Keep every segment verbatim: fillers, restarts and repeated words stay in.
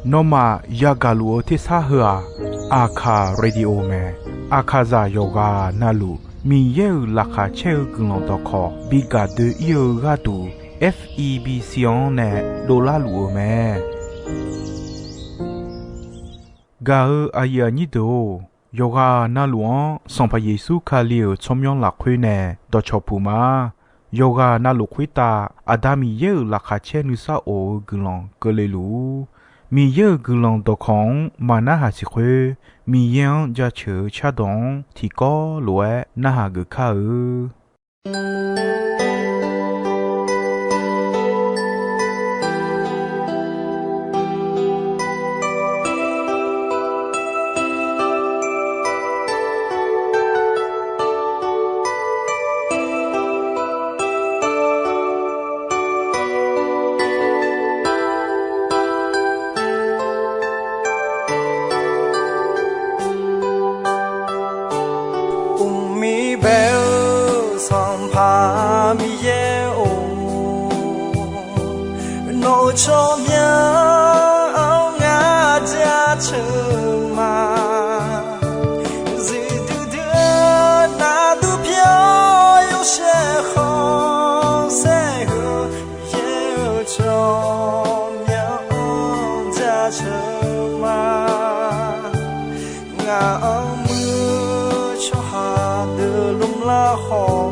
Nawmaf yagaq luf-eu tersar heu-aq, Aqkaq Radio mae. Aqkaqzaq yawqghaq navluf Miqyaer-euq laqkhaq caer-eu guiqlanq dawqkawq bi gaq doe-ir-eu gharduq, F E B C-anr nae dovlar luf-eu mae. Gaq-eu aqyuif aqnyir deuq-or, yawqghaq navluf-anr Sanqpaq Yeqsur Kali-euq tsawrmyanr lafkhoer nae dawqcawq puq ma. Yawqghaq navluf khoertav Aqda Miqyaer-euq laqkhaq caer nuisar of-eu guiqlanq keuvle luf-ur. Miqyaer-euq guiqlanq dawqkawq-anr maqnarhaq siq khoer, Miqyaer-anr jaceuq-eu cardawq-anr tiqkawv lof-aer narhaq geuf kar-eu. Uqmir bae-eu Sanqpaq Miqyaer-or, nawq-euq tsawrmyanr-anr ngar jaceuq ma. Zuif duidui-eu navduq pyawr yawshaef khanqsaer-eu, Miqyaer-euq tsawrmyanr-anr jaceuq ma. Ngaq-anr muiq-eu tsawrhaq deuq lmrlar khawf,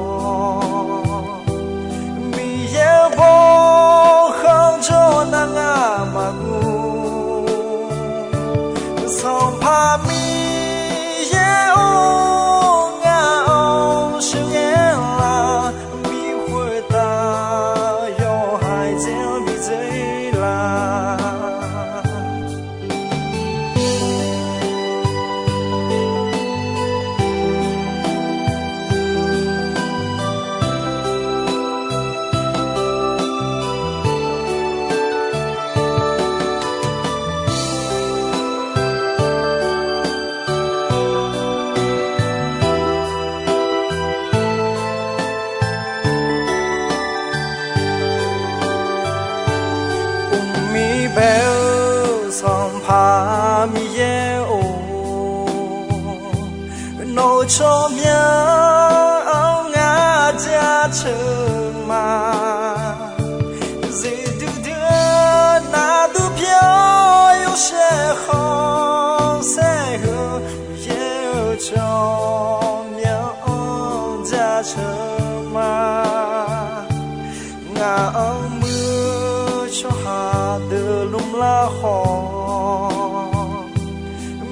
Miqyaer-euq bawkhanq jawr nar ngar maqguv. Sanqpaq Miqyaer-or, ngaq-anr sheuqghae la, bi khoertav yawhaiq dzae-anr bi dzoer la. Uqmir bae-eu Sanqpaq Miqyaer-or, nawq-euq tsawrmyanr-anr ngar jaceuq ma. Zuif duidui-eu navduq pyawr yawshaef khanqsaer-eu, Miqyaer-euq tsawrmyanr-anr jaceuq ma. Ngaq-anr muiq-eu tsawrhaq deuq lmrlar khawf,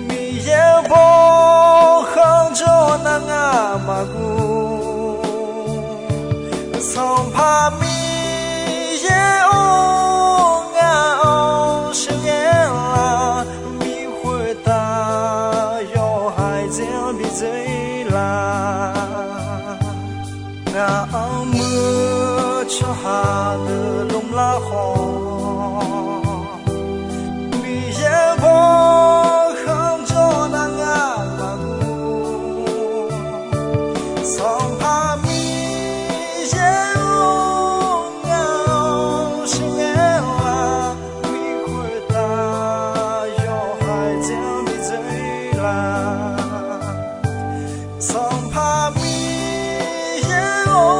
Miqyaer-euq bawkhanq jawr nar ngar maqguv. Sanqpaq Miqyaer-or, ngaq-anr sheuqghae la, bi khoertav yawhaiq dzae-anr bi dzoer la. Ngaq-anr muiq-eu tsawrhaq deuq lmrlar khawf, Miqyaer-euq bawkhanq jawr nar ngar maqguv. Sanqpaq Miqyaer-or, ngaq-anr sheuqghae la, bi khoertav yawhaiq dzae-anr bi dzoer la. Sanqpaq Miqyaer-or,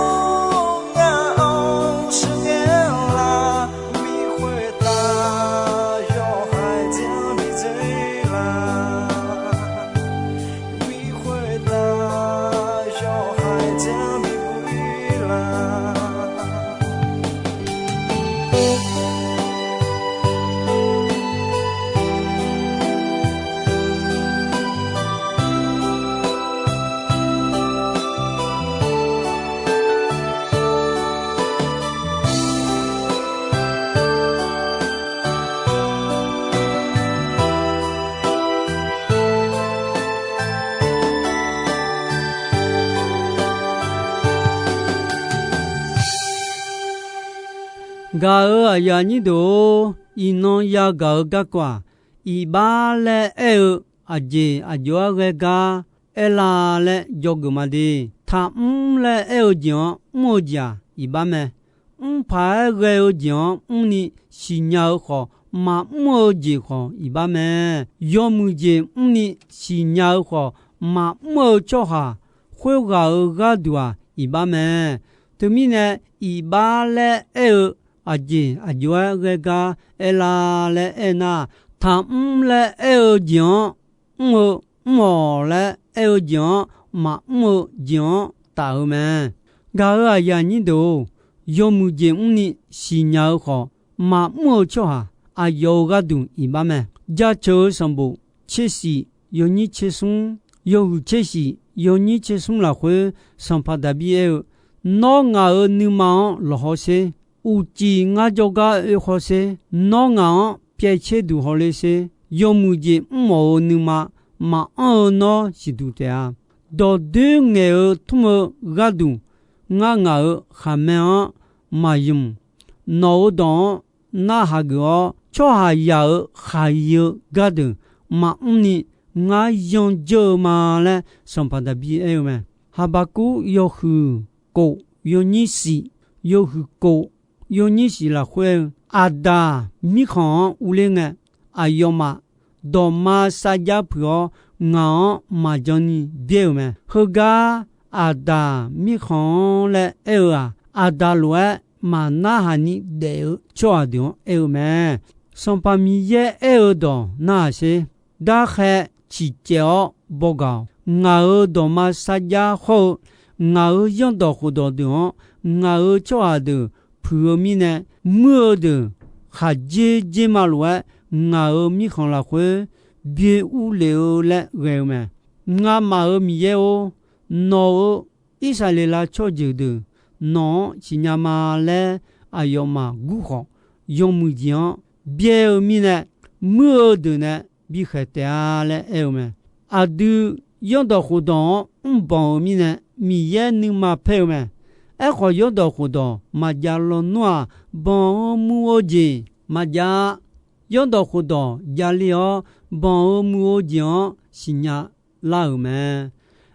ngaq-anr sheuqghae la, bi khoertav yawhaiq dzae-anr bi dzoer la. Bi khoertav yawhaiq dzae-anr bi dzoer la. Gaq-euq aqyuif aqnyir deuq-or, iqnan yagaq-eu garkawv-aq, iqbax laer aer-eu aqjeq aqjox-aer ghae gar aerlar laer dzawgeuf ma de. Taqmr laer aer-eu jeq-anr mr-eu jeq-aq, iqbax mae. mr paq-aer ghae-eu jeq-anr mrni siqnya-eu khawf, maqmr-eu jeq khawf iqbax mae. Yawmuiq jeq mrni siqnya-eu khawf, maqmr-eu tsawrhaq khoerghaq-euq gharduq-aq iqbax mae. Teumirnae, iqbax laer aer-eu aqjeq aqjox-aer ghae gar aerlar laer aernar, taqmr laer aer-eu jeq-anr mr-eu, mr-awq laer aer-eu jeq-anr maqmr-eu jeq-anr taf-eu mae. Gaq-euq aqyuif aqnyir deuq-or, yawmuiq jeq mrni siqnya-eu khawf, maqmr-eu tsawrhaq aqyawf-euq gharduq iqbax mae. Jaceuq-eu sanqbof tsershif yawnyir tsersmr, yawhuiq tsershif yawnyir tsersmr lafkhoer, Sanqpaq Daqbir aer-eu, Nawr ngaq-euq nuima-anr lawqhaw sher. Uqcif ngar jawrgar oekhaw sher. Nawr ngaq-anr pyaev tser duq hawler sher. Yawmuiq jeq mr mawf-eu nuima maqanr-eu nawr siqduq taef-a. Dawqdoer ngaeq-eu tmr-eu gharduq, ngar ngaq-euq khaqmae-anr maqymq. Nawq-euq dawq-anr narhaq geuf-awr, tsawrhaqzaq-euq khaqi-eu gardeuq maqmr ni ngar yanjeur-eu ma laer Sanqpaq Daqbir aer-eu mae. Haqbaqkuv yawhuiq kof yawnyir shif, yawhuiq kof yawnyir shif lafkhoer-eu, Aqdaq mirkhanq-anr urler ngae, aqyawfmaf dawqma sarjax puiq-awr, ngaq-anr maqjan ni byaer-euq mae. Heugar Aqdaq mirkhanq-anr laer aer-eu-aq, Aqdaq lof-aer maqnarhaq ni daef-eu tsawrhaq deuq-anr aer-eu mae. Sanqpaq Miqyaer aer-eu dawq narhaq sher. Darkhae ciqcaev-awr bawgaq-awq. Ngaq-euq dawqma sarjax hawr-eu ngaq-euq zanrdawq khofdawq deuq-anr, ngaq-euq tsawrhaq deuq puiq-eu mirnae, muir-eu deuq khaqdzer dzer ma lof-aer, ngaq-euq mirkhanq lafkhoer byoe urlef-eu laer ghae-eu mae. Ngamaf-euq Miqyaer-or, nawq-euq Irsaqleqlav tsawrjeuq deuq nawq-anr siqnya ma laer aqyawfmaf gur khawf, yawmuiq jeq-anr byaer-eu mirnae, muir-eu deuq nae bikhaeq taef-a laer aer-eu mae. Aqdui zanrdawq khofdawq-anr mrbanq-eu mirnae, Miqyaer nuima paer-eu mae. Aerkhawf, zanrdawq khofdawq maqjav lawnmr-aq, banq-eu muiq-eu jeq maqjav-a. Zanrdawq khofdawq javle-awr, banq-eu muiq-eu jeq-anr siqnya lar-euq mae.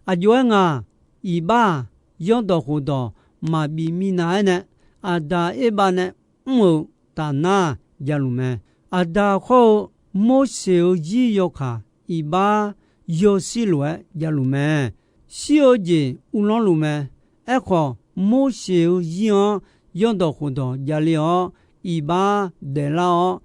Aqjox-aer nga, iqbax-aq, zanrdawq khofdawq maqbif minav-aer nae, Aqdaq Erbav nae mr-euq tafnar javluf mae. Aqdaq khawr-eu Morseq-euq zir yawkaq iqbax yawshir lof-aer javluf mae. Shir-eu jeq uvlanr luf mae. Aerkhawf, Morseq-euq zir-anr zanrdawq khofdawq javle-awr, iqbax daeflar-awr,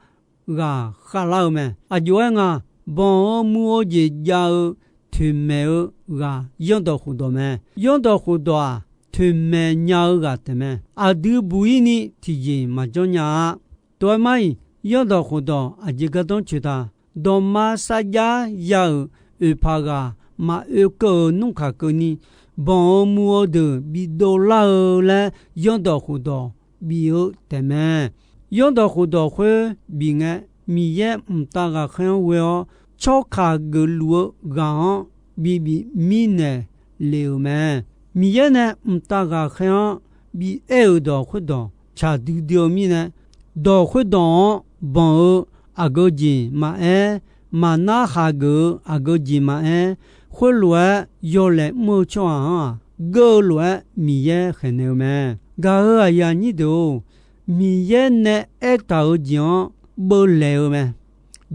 ghaq khavlar-eu mae. Aqjox-aer nga, banq-eu muiq-eu jeq jav-eu toeqmaeq-eu ghaq zanrdawq khofdawq mae. Zanrdawq khofdawq-aq, toeqmaeq nya-eu ghaq taef mae. Aqdui buq-ir ni tiqjeq maqjanr nya-a. Tov-aer mar-iq, zanrdawq khofdawq aqjeq gardanr coeq ta. Dawqma sarjax ya-euq oeqpaq ghaq maqoe keuv-euq nmr kaq keuvni, banq-eu muiq-eu deuq bidov lar-eu laer zanrdawq khofdawq bif-eu taef mae. Zanrdawq khofdawq khoer bif ngae, Miqyaer mqtav ghaqkhaer-anr ghoe-awr, tsawrkaq geufluf-eu ghaq-anr bibif mirnaeq lef-euq mae. Miqyaer nae mqtav ghaqkhaer-anr bi aer-euq dawq khoerdawq tsaq duidui-eu mirnae, dawq khoerdawq-anr banq-eu aqgeu jeq maqaer, maqnar haq geuf-eu aqgeu jeq maqaer, khoerlof-aer yawlaeq mr-eu tsawrhaq-anr-aq, geur-eu lof-aer Miqyaer khaeqnaeq-eu mae. Gaq-euq aqyuif aqnyir deuq-or, Miqyaer nae aertaq-euq jeq-anr beuvlaeq-eu mae.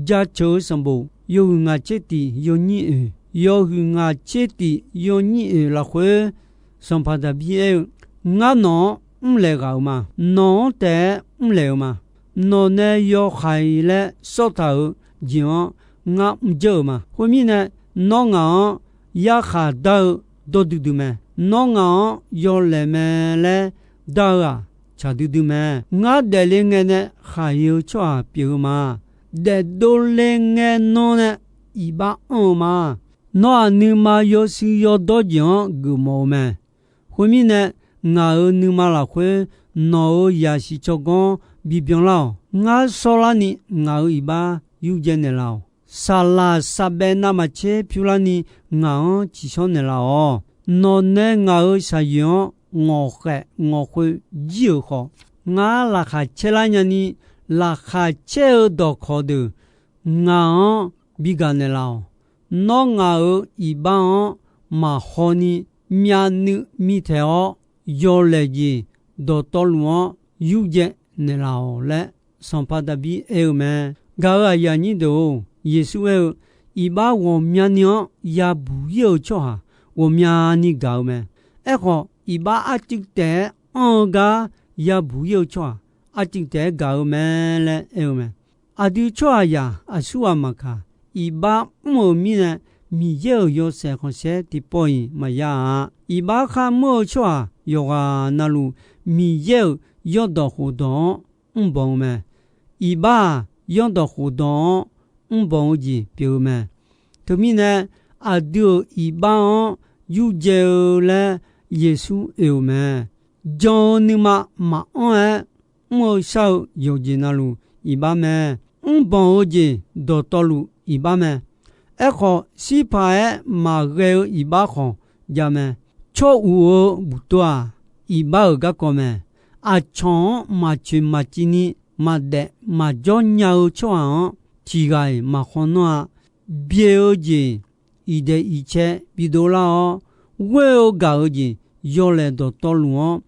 Jaceuq-eu sanqbof yawhuiq ngaq tser tif yawnyir oeq, yawhuiq ngaq tser tif yawnyir oeq lafkhoer, Sanqpaq Daqbir aer-eu, Ngar nawq-anr mrlaeq ghaq-euq ma. Nawq-anr taef-aer mrlaeq-eu ma. Nawq nae yawhaiq laer sawrtaq-euq jeq-anr ngar mrjeur-euq ma. Khoermirnae, nawr ngaq-anr yarkhaq dar-eu dawr duidui mae. Nawr ngaq-anr yawlaeq mae laer dar-eu-aq, tsaq duidui mae. Ngar daefle ngae nae khaqi-eu tsawrhaq pyeuf-eu ma. Daefdov le ngae nan nae iqbax anr-eu ma. Nawr-aq, nuima yawshuif yawdawr jeq-anr geufmawf-eu mae. Khoermirnae, ngaq-euq nuima lafkhoer nawq-euq zaqsiq tsawrganr bibyan lar-awq. Ngar shawrlarni ngaq-euq iqbax yurdzae naeqlaf-awq. Saqlaq saqbaev navmaqtser pyurlarni ngaq-anr tsiqshawr naeqlaf-awq. Nawq nae ngaq-euq shaqyoeq-anr ngawqkhaef ngawqkhoe jir-euq khawf, ngar laqkhaq caerlar nyani, laqkhaq caer-eu dawqkawq deuq ngaq-anr bigaq naeqlaf-awq. Nawr ngaq-euq iqbax-anr maqhaw ni, myavnuiv mitaeq-awr, yawlaeq jeq dawqtawvluf-anr yurdzae naeqlaf-awq laer, sanqpaq Daqbir aer-eu mae. Gaq-euq aqyuif aqnyir deuq-or, Yeqsur aer-eu, iqbax ghawqmyani-anr yabuq ir-eu tsawrhaq ghawqmyani gaq-eu mae. Aerkhawf, iqbax arcuiv taef-aer anr-eu gar yabuq ir-eu tsawrhaq arcuiv taef-aer gaq-eu mae laer aer-eu mae. Aqdui tsawrhaqzaq aqsurghaq maqkaq, iqbax mr-euq mirnae, Miqyaer-euq yawshaef khanqsaer tiqpawf-iq maqya-a. Iqbax kharmr-eu tsawrhaq yawqghaq navluf, Miqyaer-euq zanrdawq khofdawq-anr mrbanq-eu mae. Iqbax-aq, zanrdawq khofdawq-anr mrbanq-eu jeq pyeuf-eu mae. Teumirnae, aqdui-euq iqbax-anr yurdzae-eu laer Yeqsur oe-euq mae. Jan-eu nuima maqanr-aer mr-eu shar-eu yawqjeq navluf iqbax mae. Mrbanq-eu jeq dawqtawvluf iqbax mae. Aerkhawf, shirpaq-aer maqghae-eu iqbax khawf javmae. Tsawr uq-eu buqtuv-aq, iqbax-euq garkawv mae. Aqcawq-anr maqcoeq maqciv ni maqdaef maqjawr nya-eu tsawrhaq-anr, tiqghaq-iq maqkhaw nanr-a. Byae-eu jeq iqdaeq iqcae bidov lar-awr, ghoer-eu gaq-eu jeq yawlaeq dawqtawvluf-anr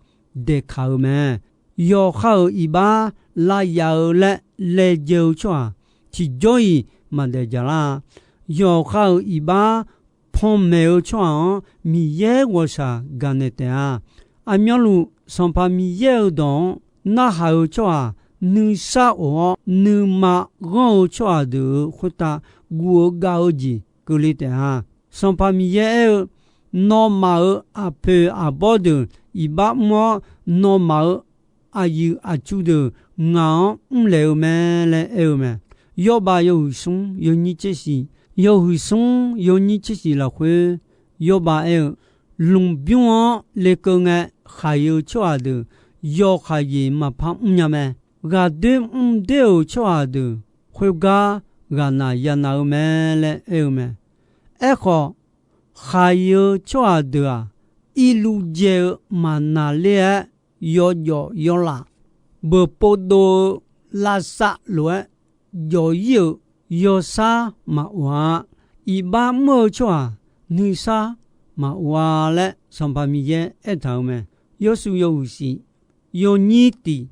daeqkaq-eu mae. Yawqha-euq iqbax lav yaf-eu laer laejae-eu tsawrhaq tiqjawr-iq maqdaef jaqlar-a. Yawqha-euq iqbax panmaeq-eu tsawrhaq-anr Miqyaer ghawqshaq gaqnaeq taef-a. Aqmyanluf Sanqpaq Miqyaer-euq dawq-anr narhaq-eu tsawrhaq nuisar of-awr, nuima ghanr-eu tsawrhaq deuq-euq khoertav guv-eu gav-eu jeq keuvle taef-a. Sanqpaq Miqyaer aer-eu, nawmaf-euq aqpoeq aqbawr deuq iqbax mr-awr, nawmaf-euq aqyuif aqtsu deuq ngaq-anr mrlaeq-eu mae laer aer-eu mae. Yawrbav yawhuiq smr yawnyir tser shiq, yawhuiq smr yawnyir tser shiq lafkhoer, Yawrbav aer-eu, lmqbymr-anr lekeuv ngae khaq-eu tsawrhaq deuq yawkaq jeq maqpar mrnya mae. Ghaqdoer mr doer-euq tsawrhaq deuq khoergar ghaqnaq yanaq-eu mae laer aer-eu mae. Aerkhawf, khaq-eu tsawrhaq deuq-aq, irluv dzae-eu maqnaqler-aer, yawjawf yawlaf, beuqpov dov-eu lavsav lof-aer jawf ir-euq yawshar maqof-a. Iqbax mr-eu tsawrhaq nuisar maqof-a laer Sanqpaq Miqyaer aertaq-euq mae. Yawshuif yawhuiq shif, yawnyir tiq,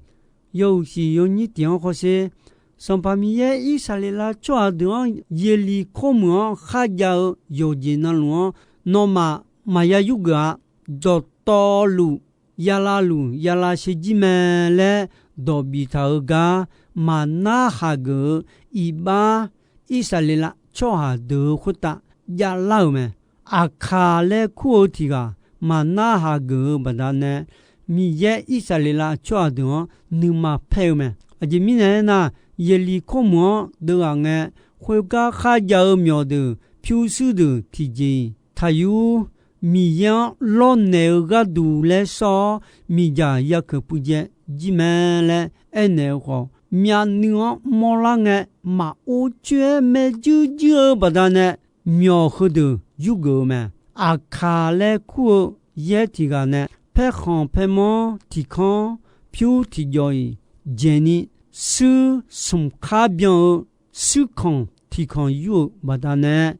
yawhuiq shif yawnyir tiq-anr hawsher. Sanqpaq Miqyaer Irsaqleqlav tsawrhaq deuq-anr Yeqliqkor meuq-anr kharjav-eu yawqjeq navluf-anr nawmaf maqya yurgeuf-a. Dawqtawvluf, yalavluf yalav shejir mae laer dawq biftaq-eu gar maqnar haq geuf-eu iqbax Irsaqleqlav tsawrhaq deuq-euq khoertav javlar-euq mae. Aqkaq laer kur-eu tiq ghaq maqnar haq geuf-eu baqdanae, Miqyaer Irsaqleqlav tsawrhaq deuq-anr nuima paer-eu mae. Aqjeq mirnae aernar, Yeqliqkor meuq-anr deuv ghaq ngae, khoergar kharjav-eu myawq deuq pyurshuir deuq tiqjeq-iq taqyur Miqyaer-anr lawrnaeq-eu gharduq laer sawr-awr, miqdzaq yakeuq puivdzae jir mae laer aernaeq-eu khawf, myavnuiv-anr mawrlar ngae, maqor coer-aer maerjuir juir-eu baqdanae, myawq heudeuq yurgeuf-eu mae. Aqkaq laer kur-eu yaer tiq ghaq nae paerkhanq paermanr tiq kanr pyur tiqjawq-iq dzaeqni, shuir smq kar byan-eu shuir kanq tiq kanq yur-euq baqdanae,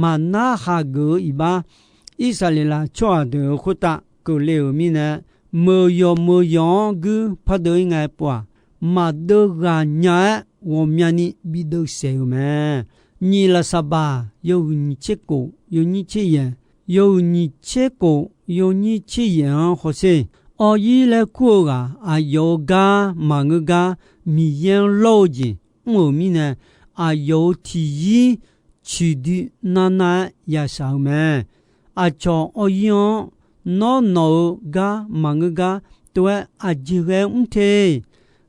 maqnar haq geuf-eu iqbax Irsaqleqlav tsawrhaq deuq-euq khoertav keuvle-euq mirnae, meuq yawq meuq yawq-anr guir pardeuv-ir ngae pov-aq, maqdeuv ghaq nya-aer ghawqmyani bideuv saeq-euq mae. Nyiq Laqsaqbaq yawhuiq nyiq tser kof yawnyir tser yaeq, yawhuiq nyiq tser kof yawnyir tser yaeq-anr hawsher. Awr ir laer kur-eu ghaq aqyawf-euq gar maqngeur gar Miqyaer-anr lawr-eu jeq mr-euq mirnae, aqyawf-euq tiq yir ciqdui nar nar-aer yashaq-eu mae. Aqcawq awr ir-anr nawr nawq-euq gar maqngeur gar tov-aer aqjeq ghae mr te.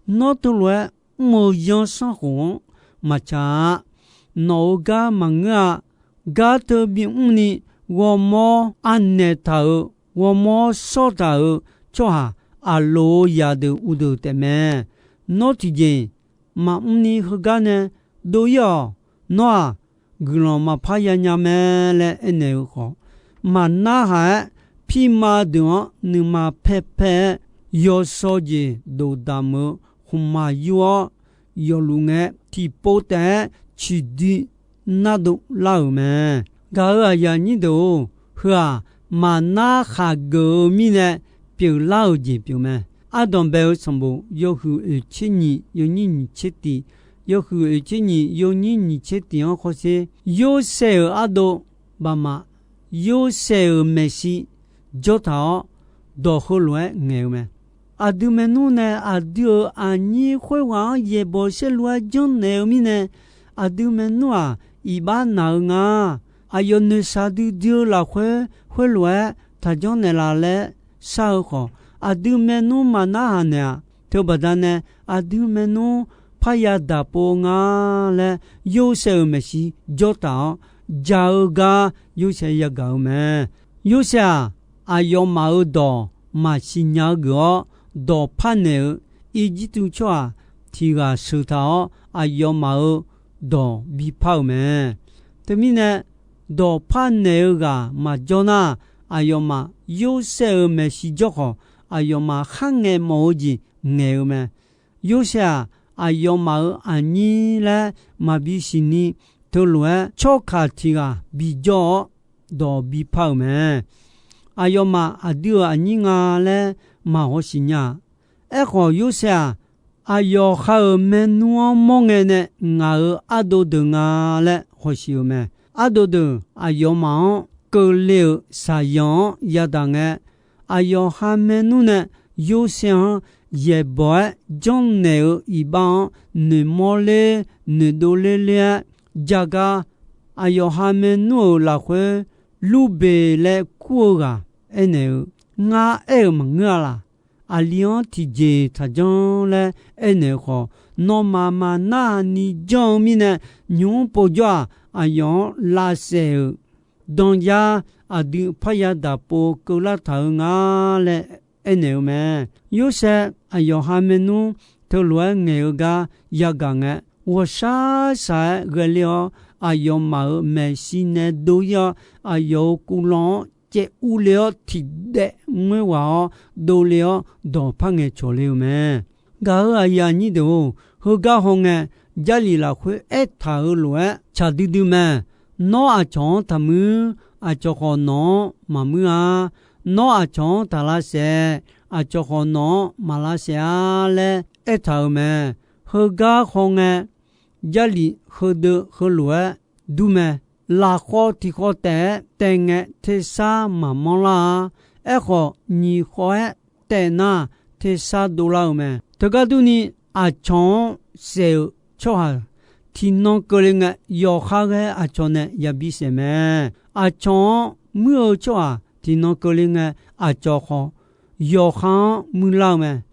Nawr teulof-aer mr-eu zanrsanrkhof-anr maqtsaq-a. Nawq-euq gar maqngeur-a. Gar teu bimr ni ghawrmawr anaeq taq-euq, ghawrmawr shawr taq-euq tsawrhaq aqloq-euq zaqdeuq uqdeuq taefmae. Nawr tiqjeq maqmr ni heugar nae dov ir-awq. Nawr-aq, guiqlanq maqpar yanya mae laer aernaeq-eu khawf, maqnar haq-aer, pirma deuq-anr nuima paer paer-aer, yawshawr jeq dof damq-eu khmqmaq yur-awr, yawfluf ngae tiqpov taef-aer ciqdui nardov lar-euq mae. Gaq-euq aqyuif aqnyir deuq-or, heu-aq, maqnar haq geuf-eu mirnae pyeuflar-euq jeq pyeufmae. Ardanq bae-eu sanqbof yawhuiq oeq tser nyiq yawnyir nyiq tser tiq, yawhuiq oeq tser nyiq yawnyir nyiq tser tiq-anr khawf sher, Yorsaev-euq ardov baqmaf, Yorsaev-euq maeqshi jawr taq-awr, dawq heulof-aer ngaeq-eu mae. Aqdui maernmr nae aqdui-euq aqnyir khoerghaq-anr yaeqbawq saerlu-aer janrnaeq-eu mirnae, aqdui maernmr-aq, iqbax naq-eu nga. Aqyawf noeqshaq duidui-eu lafkhoer khoerlof-aer taqjanr naeqlaf laer shar-eu khawf, aqdui maernmr maqnarhaq naeq-aq, teubaqda nae aqdui maernmr parya daqpov-eu nga laer, Yorsaev-euq maeqshi jawr taq-awr, jaq-eu gar Yorsaev yagaq-eu mae. Yorsaev-aq, aqyawfmaf-euq dawq maqsiq nya-eu geuf-awr, dawq parnaeq-eu Irjirtuv tsawrhaq tiq ghaq sheuq taq-awr, aqyawfmaf-euq dawq bipar-euq mae. Teumirnae, dawq parnaeq-eu ghaq maqjawr nar, aqyawfmaf Yorsaev-euq maeqshi jawr khawf, aqyawfmaf kharngaeq mawf-eu jeq ngaeq-eu mae. Yorsaev-aq, aqyawfmaf-euq aqnyir laer maqbi siqni, teulof-aer tsawrkaq tiq ghaq bijawr-awr, dawq bipar-euq mae. Aqyawfmaf aqdui-euq aqnyir nga laer maqhaw siqnya-aq. Aerkhawf, Yorsaev-aq, aqyawf ha-euq maernmr-anr mawr ngae nae ngaq-euq ardov deuq nga laer hawshiq-euq mae. Ardov deuq aqyawfmaf-anr keuvle-euq shaqyanq-anr yadaq ngae, aqyawf ha maernmr nae Yorsaev-anr yaeqbawq-aer janrnaeq-eu iqbax-anr noeqmawr ler noeqdov ler ler-aer jav gar, aqyawf ha maernmr-euq lafkhoer Lurbeq laer kur-eu ghaq aernaeq-eu, Ngar aer-euq maqngeur-a laq. Aqli-anr tiqjeq taqjanr laer aernaeq-eu khawf, nawmaf maqnarhaq ni janr-eu mirnae, nymq-mr povjawr-aq, aqyawf-anr lavsaef-euq danqya aqdui parya daqpov keuvlar taq-eu nga laer aernaeq-eu mae. Yorsaev aqyawf ha maernmr teulof-aer ngaeq-eu gar yagaq ngae, ghawqshaq shaq-aer ghaeler-awr, aqyawfmaf-euq maeqshi nae dov-ir-awr, aqyawf-euq kuvlanq-anr caev urle-awr tiqdaev ngoerghaq-awr dovle-awr dawqpar ngaeqcawq le-eu mae. Gaq-euq aqyuif aqnyir deuq-or, heugar hawngae, Jarlif lafkhoer aertaq-euq lof-aer tsaq duidui mae. Nawr aqcawq-anr taqmuir, aqcawq khawf nawq-anr maqmuir-a. Nawr aqcawq-anr taq lavsaef, aqcawq khawf nawq-anr maq lavsaef-a laer aertaq-euq mae. Heugar hawngae, Jarlif heudeuq heulof-aer dur mae. Lafkhawv tiqkhawv taef-aer taev ngae, tersar maqmanr lar-a. Aerkhawf, nyiq khawv-aer taev nar, tersar dovlar-eu mae. Teugar durni, aqcawq-anr saef-euq tsawrhaq tiqnan keuvle ngae, yawqha ghae aqcawq nae yabi saef mae. Aqcawq-anr muir-eu tsawrhaq tiqnan keuvle ngae, aqcawq khawf yawqha-anr muirlar-eu mae.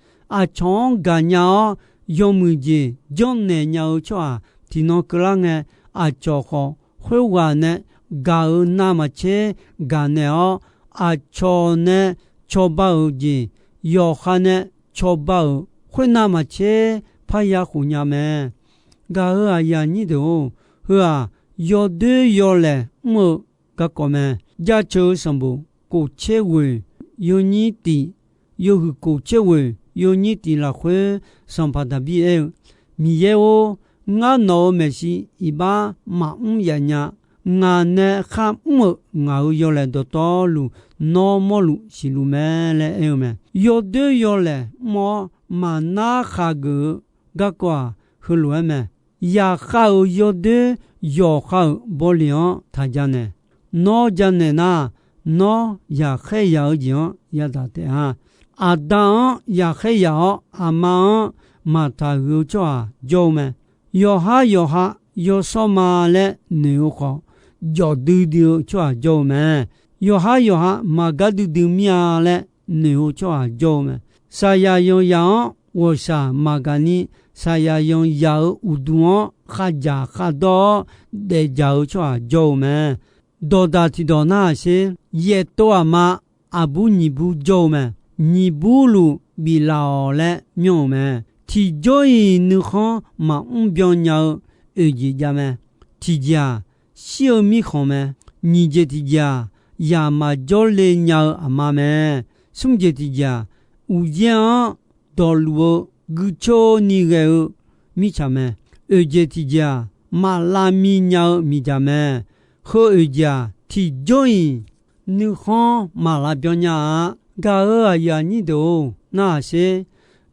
Aqcawq-anr gaqnya-awr, yawmuiq jeq janrnaeq nya-eu tsawrhaq tiqnan keuvlar ngae, aqcawq khawf khoerghaq nae gaq-euq navmaqtser gaqnaeq-awr, aqcawq nae cawba-euq jeq yawqha nae cawba-euq khoernav maqtser parya khofnya mae. Gaq-euq aqyuif aqnyir deuq-or, heu-aq, yawdoer yawlaeq mr-eu garkawv mae. Jaceuq-eu sanqbof kof tser ghoeq yawnyir tiq, yawhuiq kof tser ghoeq yawnyir tiq lafkhoer, Sanqpaq Daqbir aer-eu, Miqyaer-or, ngar nawq-euq maeqshi iqbax maqmr yaf nya. Ngaq nae kharmr-euq ngaq-euq yawlaeq dawqtawvluf, nawr mawrluf siqluf mae laer aer-eu mae. Yawdoer yawlaeq mr-awr maqnar khaqgeuf-eu garkawv-aq, heulof-aer mae. Yaqkhav-euq yawdoer yawqha-euq bawleq-anr taq janaeq. Nawr janaeq nar, nawr yaqkhaer yaq-eu jeq-anr yadaq taef-a. Aqda-anr yaqkhaer yaq-awr, aqma-anr maqtaq huiq-eu tsawrhaq jawr-eu mae. Yawqhar yawqha yawshawr ma laer noeq-eu khawf, jawf duidui-eu tsawrhaq jawr-eu mae. Yawqhar yawqha maqgar duidui mir-a laer noeq-eu tsawrhaq jawr-eu mae. Saqyaq yanqzaq-anr ghawqshaq maqgaq ni, saqyaq yanqzaq-euq uqduq-anr khardzaq khardawr-awr daefdzaq-eu tsawrhaq jawr-eu mae. Dawqdaq tiqdawq narhaq sher, yaeftov aqma aqbur nyiq bur jawr-eu mae. Nyiq burluf biflaf-awq laer myanr-euq mae. Tiqjawr-iq nuikhanr maqmr byan nya-eu oeq jeq jav mae. Tiqjeq-aq, shir-eu mirkhanq mae. Nyiq jeq tiqjeq-aq, yaq maqjawr le nya-eu aqma mae. Smr jeq tiqjeq-aq, uqyaer-anr dawqluf-eu guicoeni ghae-eu mirtsaq mae. Oeq jeq tiqjeq-aq, maqlavmi nya-eu miqdzaq mae. Heu oeq jeq-aq, tiqjawr-iq nuikhanr maqlav byan nya-a. Gaq-euq aqyuif aqnyir deuq-or, narhaq sher.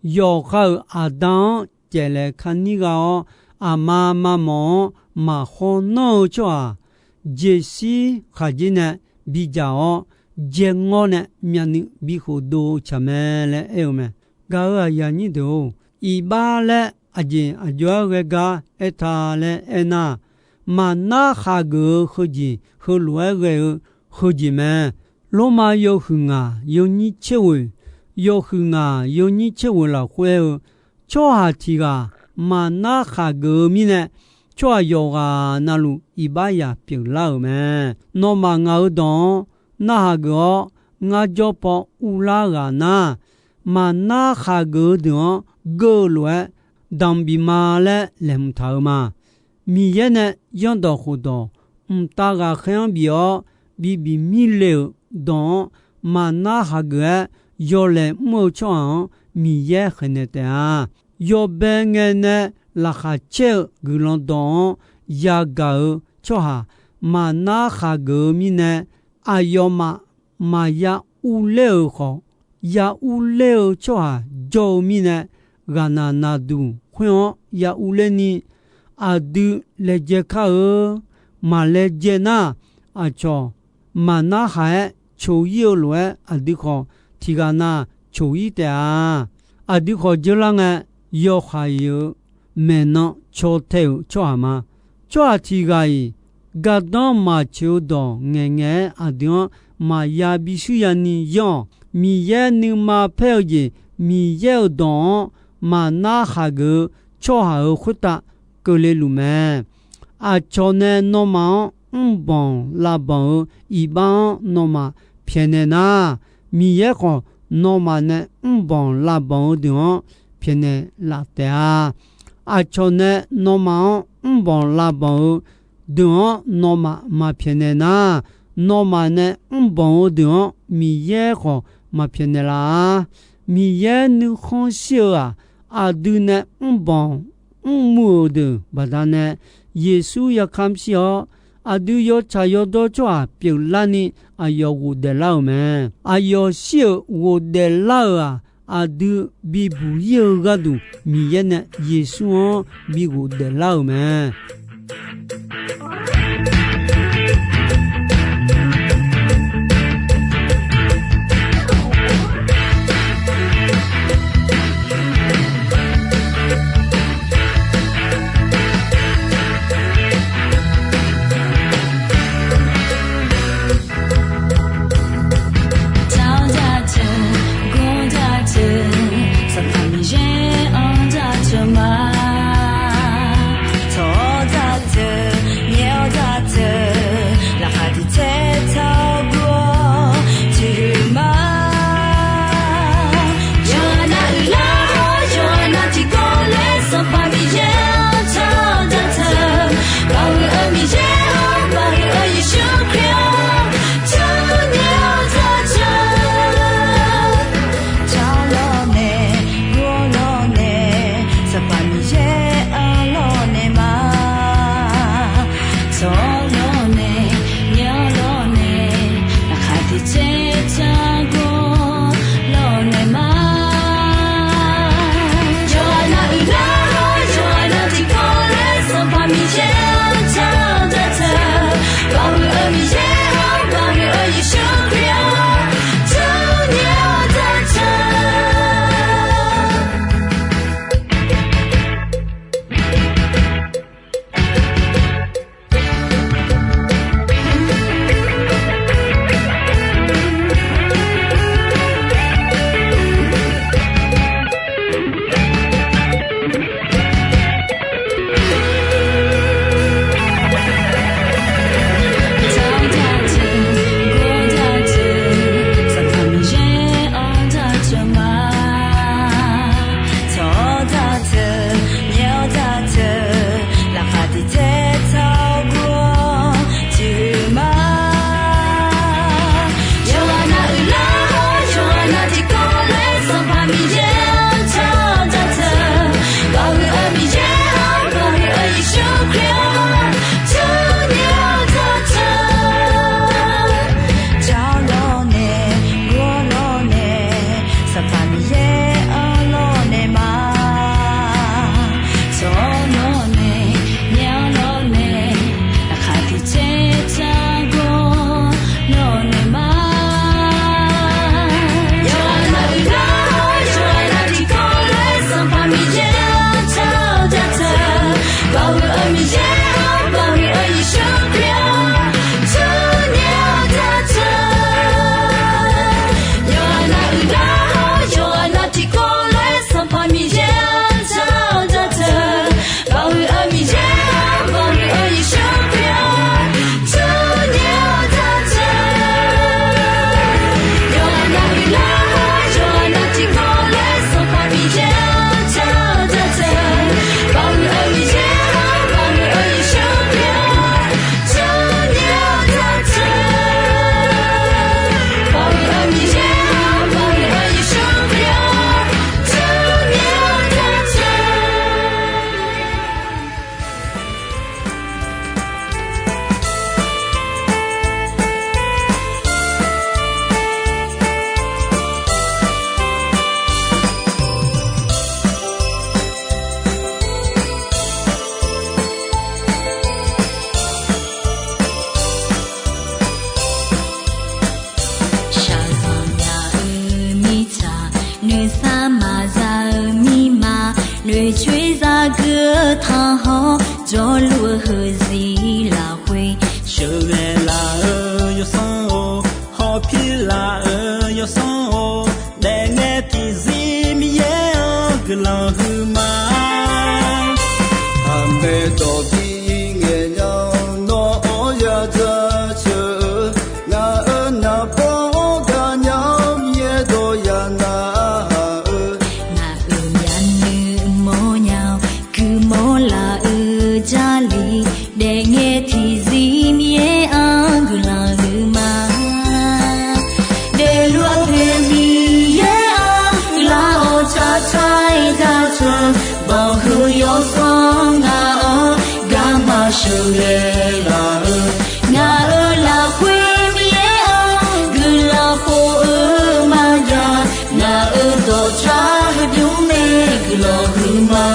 yawqha-euq aqda-anr caeflaeq kar nir gha-awr, aqma mamawf-anr maqkhawr nanr-eu tsawrhaq jeqsir khaqdzer nae bidzaq-awr, jae ngawr nae myavnuiv bi khofdov-eu tsaq mae laer aer-eu mae. Gaq-euq aqyuif aqnyir deuq-or, iqbax laer aqjeq aqjox-aer ghae gar aertaq laer aernar, maqnar khaqgeuf-eu heujeq heulof-aer ghae-eu heujeq mae. Lormav yawhuiq ngaq yawnyir tser ghoeq, yawhuiq ngaq yawnyir tser ghoeq lafkhoer aer-eu, tsawrhaq tiq ghaq maqnar khaqgeuf-eu mirnae, tsawrhaq yawqghaq navluf iqbaxzaq pyeuflar-euq mae. Nawmaf ngaq-euq dawq-anr narhaq geuf-awr, ngar jawr paw uvlar ghaq nar, maqnar khaqgeuf-eu deuq-anr geur-eu lof-aer damq bif ma laer laeqhmq taq-eu ma. Miqyaer nae zanrdawq khofdawq mqtav ghaqkhaer-anr bif-awr, bi bif mir le-euq dawq-anr maqnar khaqgeuf-aer yawlaeq mr-eu tsawrhaq-anr Miqyaer khaeqnaeq taef-a. Yawbae ngae nae laqkhaq caer-eu guiqlanq dawq-anr yagaq-eu tsawrhaq maqnar khaqgeuf-eu mirnae, aqyawfmaf maqya urler-euq khawf, ya urler-eu tsawrhaq jawr-eu mirnae, ghaqnaq naqduq khoer-anr ya urler ni, aqdui laejae kar-eu. Maq laejae nar, aqcawq maqnar khaq-aer coq-ir-eu lof-aer, aqdui khawf tiq ghaq na coq-ir taef-a. Aqdui khawf dzeurlar ngae, yawhaiq-euq maeqnan caw tae-euq tsawrhaq ma. Tsawrhaq tiq ghaq-iq gardanr maqtsoeq-eu dawq ngaeqngaeq-aer aqdui-anr maqya bishuir yani yanr-awq. Miqyaer nuima paer-eu jeq, Miqyaer-euq dawq-anr maqnar khaqgeuf-eu tsawrhaq-euq khoertav keuvle luf mae. Aqcawq nae nawmaf-anr mrbanq lavbanq-eu iqbax-anr nawmaf pyaeqnaeq nar, Miqyaer khawf nawmaf nae mrbanq lavbanq-eu deuq-anr pyaeqnaeq laf taef-a. Aqcawq nae nawmaf-anr mrbanq lavbanq-eu deuq-anr nawmaf maqpyaeqnaeq nar, nawmaf nae mrbanq-eu deuq-anr Miqyaer khawf maqpyaeqnaeq laf-a. Miqyaer nuikhanr shir-eu-aq, aqdui nae mrbanq mrmuiq-euq deuq baqdanae, Yeqsur yarkamr shir-awr, aqdui yawtsaq yawdawr tsawrhaq pyeuflarni aqyawf ghofdaef lar-euq mae. Aqyawf shir-euq ghofdaef lar-euq-aq, aqdui bibuq-ir-eu gharduq Miqyaer nae Yeqsur-anr bi ghofdaef lar-euq mae. Aqgeu-eu tanqhawr jawrluf-eu heuzir lafkhoer sheuqghae laf-eu yawsanr-or, hawpir laf-eu yawsanr-or, daefngae tiqzir Miqyaer-anr guiqlanq huiqma. Aqmaeq dawq bi ngaeq nya-awr nawr-anr ya jaceuq-eu, ngaq-euq naqbawr-anr gaqnya-awr Miqyaer dawq ya narhaq-eu, ngaq-euq yanuiv mawr nya-awr guiqmawr laf-eu Jarlif, daefngae tiqzir Miqyaer-anr guiqlanq huiqma. Daefluf-eu poeq Miqyaer-anr guiqlanq-awr tsaqtsaq-aer jaceuq, banqhuiq yawsanr ngaq-anr garma sheuqghae laf-eu, ngaq-euq lafkhoer Miqyaer-anr guiqlanq khof-eu maqjav, ngaq-euq dawqtsaq heubymr mae guiqlanq huiqma.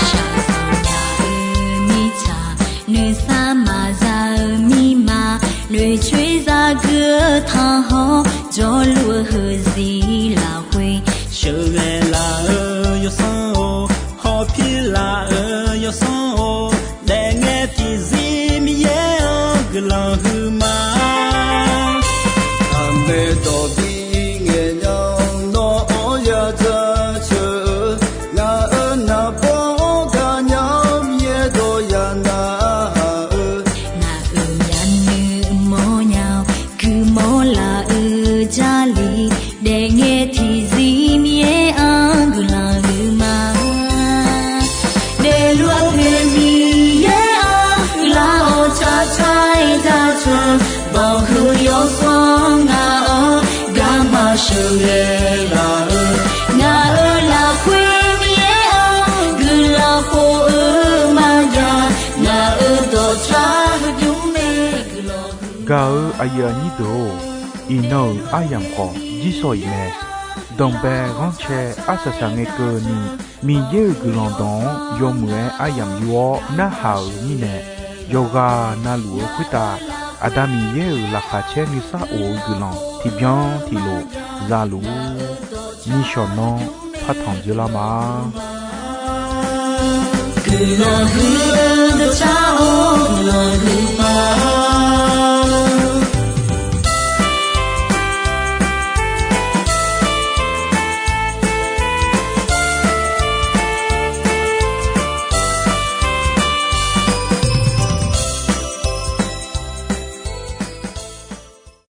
Shaqzanq nya-eu mirtsaq, nuisar maqza-eu mirma, noeqcoer zagui-eu tanqhawr jawrluf-eu heuzir lafkhoer sheuqghae laf-eu yawsanr-or, hawpir laf-eu yawsanr-or, daefngae tiqzir Miqyaer-anr guiqlanq huiqma. Aqmaeq dawq bi ngaeq nya-awr nawr-anr ya jaceuq-eu, ngaq-euq naqbawr-anr gaqnya-awr Miqyaer dawq ya narhaq-eu, ngaq-euq yanuiv mawr nya-awr guiqmawr laf-eu Jarlif, daefngae tiqzir Miqyaer-anr guiqlanq huiqma. Daefluf-eu poeq Miqyaer-anr guiqlanq-awr tsaqtsaq-aer jaceuq, banqhuiq yawsanr ngaq-anr garma sheuqghae laf-eu, ngaq-euq lafkhoer Miqyaer-anr guiqlanq khof-eu maqjav, ngaq-euq dawqtsaq heubymr mae guiqlanq huiqma. Gaq-eu aqyuif aqnyir deuq-or, iqnan-euq aryamq khawf jirsawq iq mae. Danqbae ghanrcae arsaq saq ngae keuvni, Miqyaer-euq guiqlanq dawq-anr yawmuiq-aer aryamq yur-awr narhaq-euq mirnae, yawqghaq navluf-eu khoertav Aqda Miqyaer-euq laqkhaq caer nuisar of-eu guiqlanq tiqbyan tiqlof za luf-ur. Nishawq nanr partanq dzeurlar ma. Guiqlanq huiq-eu dawqcar-or, guiqlanq huiq